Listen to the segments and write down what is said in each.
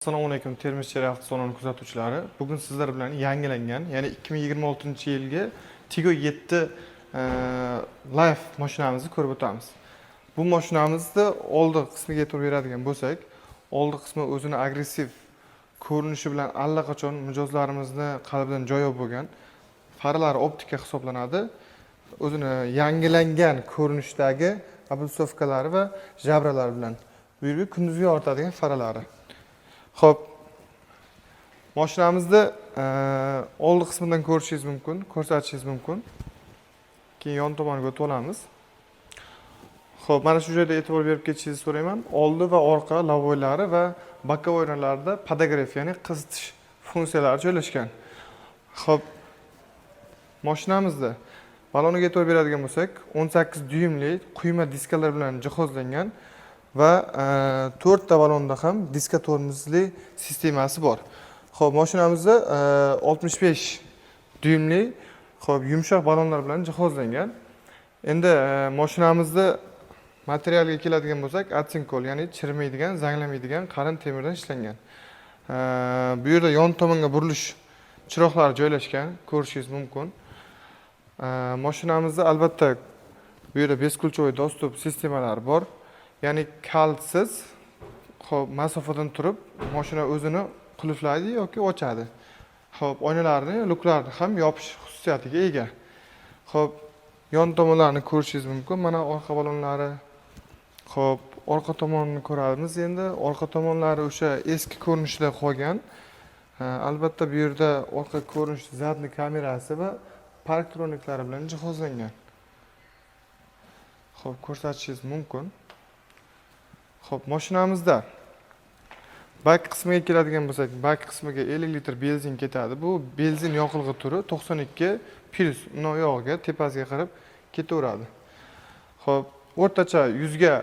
Assalomu alaykum, Termiz Chery avtosaloni kuzatuvchilari. Bugun sizlar bilan yangilangan, ya'ni 2026-yilgi Tiggo 7 Life mashinamizni ko'rib o'tamiz. Bu mashinamizni oldi qismiga e'tibor beradigan bo'lsak, oldi qismi o'zini agressiv ko'rinishi bilan allaqachon mijozlarimizni qalbidan joy olib bo'lgan. Faralari optika hisoblanadi. O'zini yangilangan ko'rinishdagi облицовка lari va жабра lar bilan. Bu yerga kunduzgi yoritadigan faralari. Xo'p, mashinamizni oldi qismidan ko'rishingiz mumkin, ko'rsatishingiz mumkin. Keyin yon tomoniga o'tib olamiz. Xo'p, mana shu joyda e'tibor berib ketishingizni so'rayman. Oldi va orqa лобовой lari va боковой larida подогрев, ya'ni qizitish funksiyalari joylashgan. Xo'p, mashinamizda baloniga e'tibor beradigan bo'lsak, 18 dyuymli quyma diskalar bilan jihozlangan va to'rtta balonda ham diska tormozli sistemasi bor. Xo'p, mashinamizda 65 dyuymli, xo'p, yumshoq balonlar bilan jihozlangan. Endi mashinamizni materialiga keladigan bo'lsak, atsinkol, ya'ni chirimaydigan, zanglamaydigan qalin temirdan ishlangan. Bu yerda yon tomonga burilish chiroqlari joylashgan, ko'rishingiz mumkin. Mashinamizda albatta bu yerda бесключевой доступ sistemalari bor. Ya'ni kalitsiz, xo'p, masofadan turib mashina o'zini qulflaydi yoki ochadi. Xo'p, oynalarni, lyuklarni ham yopish xususiyatiga ega. Xo'p, yon tomonlarini ko'rishingiz mumkin. Mana orqa balonlari. Xo'p, orqa tomonini ko'ramiz endi. Orqa tomonlari o'sha eski ko'rinishida qolgan. Albatta bu yerda orqa ko'rinish задний kamerasi va parktroniklari bilan jihozlangan. Xo'p, ko'rsatishingiz mumkin. Xo'p, mashinamizda bak qismiga keladigan bo'lsak, bak qismiga 50 litr benzin ketadi. Bu benzin yoqilg'i turi 92 plyus, undan uyog'iga, tepasiga qarab ketaveradi. Xo'p, o'rtacha 100 ga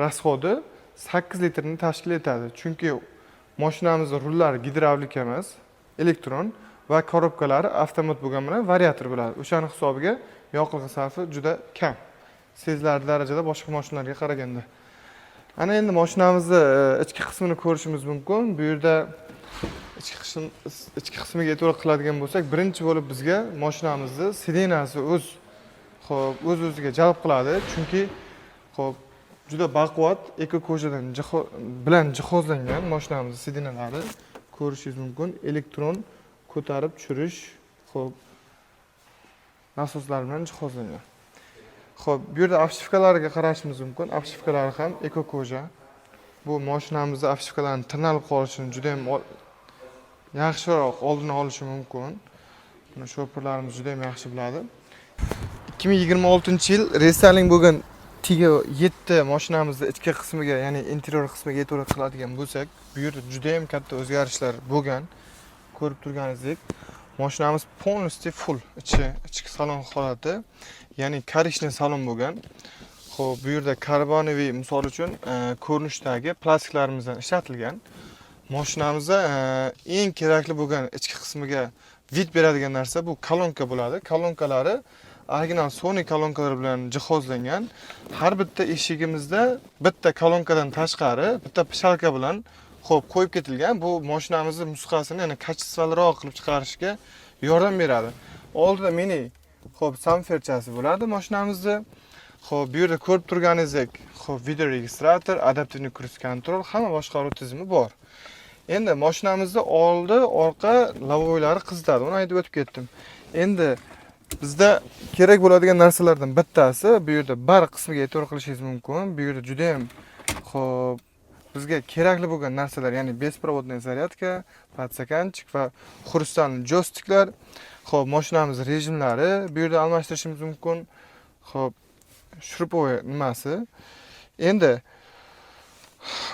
расход i 8 litrni tashkil etadi. Chunki mashinamizni rullari gidravlik emas, elektron va коробка lari avtomat bo'lgani bilan variator bo'ladi. O'shani hisobiga yoqilg'i sarfi juda kam. Sezilarli darajada boshqa mashinalarga qaraganda. Ana endi mashinamizni ichki qismini ko'rishimiz mumkin. Bu yerda ichki qismiga e'tibor qiladigan bo'lsak, birinchi bo'lib bizga mashinamizni сиденья si o'z, xo'p, o'z o'ziga jalb qiladi. Chunki, xo'p, juda baquvvat эко кожа dan bilan jihozlangan mashinamizni сиденья lari, ko'rishingiz mumkin. Elektron ko'tarib tushirish, xo'p, nasoslar bilan jihozlangan. Xo'p, bu yerda обшивка lariga qarashimiz mumkin. Обшивка lari ham эко кожа. Bu mashinamizni обшивка larini tirnalib qolishini juda ham yaxshiroq oldini olishi mumkin. Buni shofyorlarimiz juda ham yaxshi biladi. 2026-yil рестайлинг bo'lgan Tiggo 7 mashinamizni ichki qismiga, ya'ni interyer qismiga e'tibor qiladigan bo'lsak, bu yerda juda ham katta o'zgarishlar bo'lgan. Ko'rib turganingizdek, mashinamiz полностью full ichi, ichki salon holati, ya'ni коричневый salon bo'lgan. Xo'p, bu yerda карбоновый, misol uchun, ko'rinishdagi plastiklarimizdan ishlatilgan. Mashinamizda eng kerakli bo'lgan ichki qismiga вид beradigan narsa bu kolonka bo'ladi. Kolonkalari original Sony kolonkalari bilan jihozlangan. Har bitta eshigimizda bitta kolonkadan tashqari bitta пищалка bilan, xo'p, qo'yib ketilgan. Bu mashinamizni musiqasini yana качество liroq qilib chiqarishga yordam beradi. Oldida mini, xo'p, сабвуфер chasi bo'ladi mashinamizni. Xo'p, bu yerda ko'rib turganingizdek, xo'p, video registrator, адаптивный круиз контроль, hamma boshqaruv tizimi bor. Endi mashinamizni oldi, orqa лобовой lari qizitadi. Uni aytib o'tib ketdim. Endi bizda kerak bo'ladigan narsalardan bittasi bu yerda bar qismiga e'tibor qilishingiz mumkin. Bu yerda juda ham, xo'p, bizga kerakli bo'lgan narsalar, ya'ni беспроводная зарядка, подстаканчик va хрустальный джойстик lar, xo'p, mashinamiz rejimlari bu yerda almashtirishimiz mumkin. Xo'p, шуруповой nimasi. Endi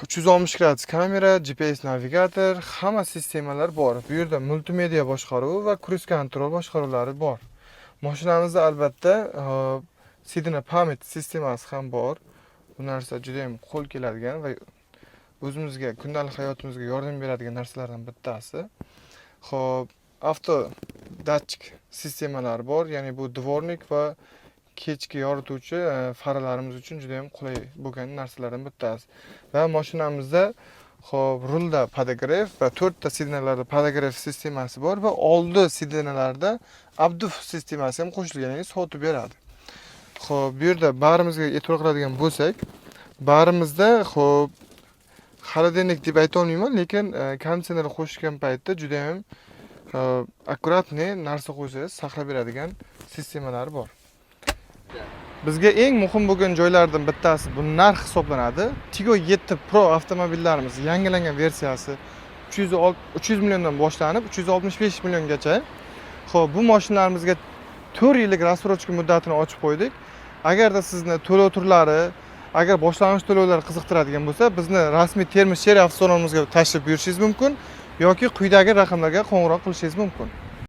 360 gradus kamera, GPS navigator, hamma sistemalar bor. Bu yerda multimedia boshqaruvi va круиз контроль boshqaruvlari bor. Mashinamizda albatta сиденье память sistemasi ham bor. Bu narsa juda ham qo'l keladigan va o'zimizga, kundalik hayotimizga yordam beradigan narsalardan bittasi. Xo'p, avto datchik sistemalari bor, ya'ni bu дворник va kechki yorituvchi faralarimiz uchun juda ham qulay bo'lgan narsalardan bittasi. Va mashinamizda, Xo'p, rulda подогрев va to'rtta сиденье larda подогрев sistemasi bor va oldi сиденье larda обдув sistemasi ham qo'shilgan, ya'ni sovutib beradi. Xo'p, bu yerda barimizga e'tibor qiladigan bo'lsak, barimizda, xo'p, холодильник deb aytolmayman, lekin konditsioner qo'shgan paytda juda ham аккуратный narsa qo'ysangiz saqlab beradigan sistemalari bor. Bizga eng muhim bo'lgan joylardan bittasi bu narx hisoblanadi. Tiggo 7 Pro avtomobillarimiz yangilangan versiyasi 300 milliondan boshlanib 365 milliongacha. Xo'p, bu mashinalarimizga 4 yillik рассрочка muddatini ochib qo'ydik. Agarda sizni to'lov turlari, agar boshlang'ich to'lovlar qiziqtiradigan bo'lsa, bizni rasmiy Termiz Chery avtosalonimizga tashrif buyurishingiz mumkin yoki quyidagi raqamlarga qo'ng'iroq qilishingiz mumkin.